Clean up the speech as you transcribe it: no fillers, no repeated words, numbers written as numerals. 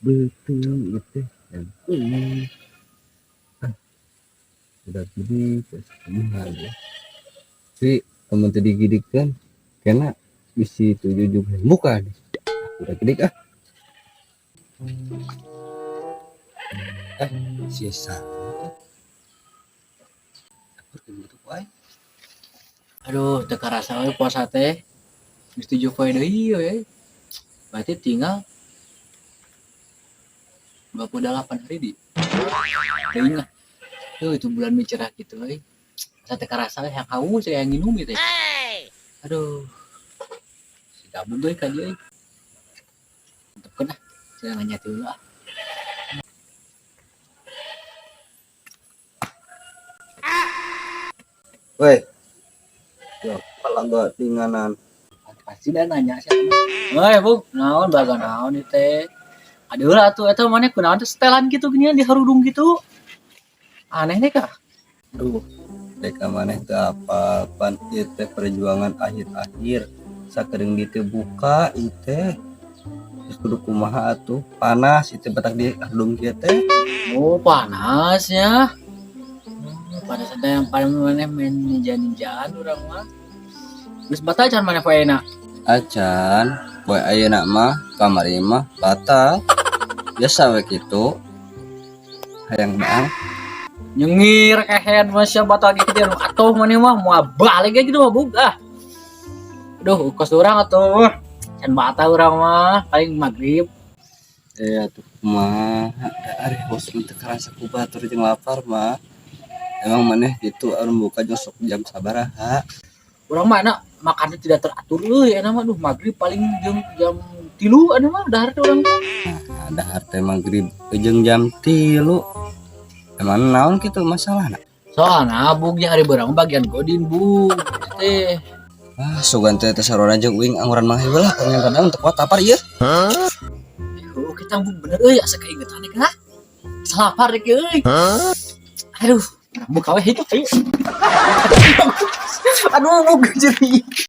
Beuteung ieu teh. Ah, udah gede terus kumaha ya. Tapi lamun teu digidikeun kena bisi tujuh juga buka deh. Udah gede ah. Eh, sisa. Aduh, teu karasa we puasa teh. Geus 7 poe deui we. Berarti tinggal 28 hari di. Teuing lah. Tuh itu bulan mah cerah gitu euy. Asa teu karasa we, hayang haus, hayang nginum ieu teh. Aduh. Si gabung euy ka dieu euy. Mantepkeun ah. Saya nanya dulu ah. Woi. Ya, pala tinganan. Pasti dah nanya siapa. Woi, Bung, naon baga naon ieu teh? Aduh lah atuh eta maneh kunaon teh setelan gitu ginian di harudung gitu. Aneh deh kah? Aduh, dek maneh teu apa pan ieu teh perjuangan akhir-akhir sakeudeung dieu teh buka ieu teh. Terus kudu kumaha atuh? Panas ieu teh batak di harudung kieu teh. Oh, panas ya. Panas ada yang paling maneh main ninja-ninjaan urang mah. Geus batal can maneh poe ayeuna? Acan, poe ayeuna mah kamari mah batal. Biasa we kitu. Hayang baang. Nyengir kehen masya batal gitu dia atuh maneh mah moal balik ge gitu mah bug ah. Aduh, kos urang atuh. Can batal urang mah paling maghrib. Eh atuh kumaha da ari haus mah teu karasa ku batur jeung lapar mah. Emang maneh gitu anu buka jeung sok jam sabaraha? Urang mah enak makannya tidak teratur euy, enak mah duh maghrib paling jeung jam 3 anu mah dahar teh urang teh. Nah, dahar teh maghrib jeung jam 3. Emang naon kitu masalahna? Soalna bug jeung hari beurang bagian godin bug teh. Ah, sugan teh teh sarona jeung uing angguran mah heula lah pengen kadang teu kuat lapar ieu. Oh, kita bug bener euy asa keingetan deh kah? Asa lapar deh euy. Aduh, buka we hidup ayo. Aduh, bug jadi.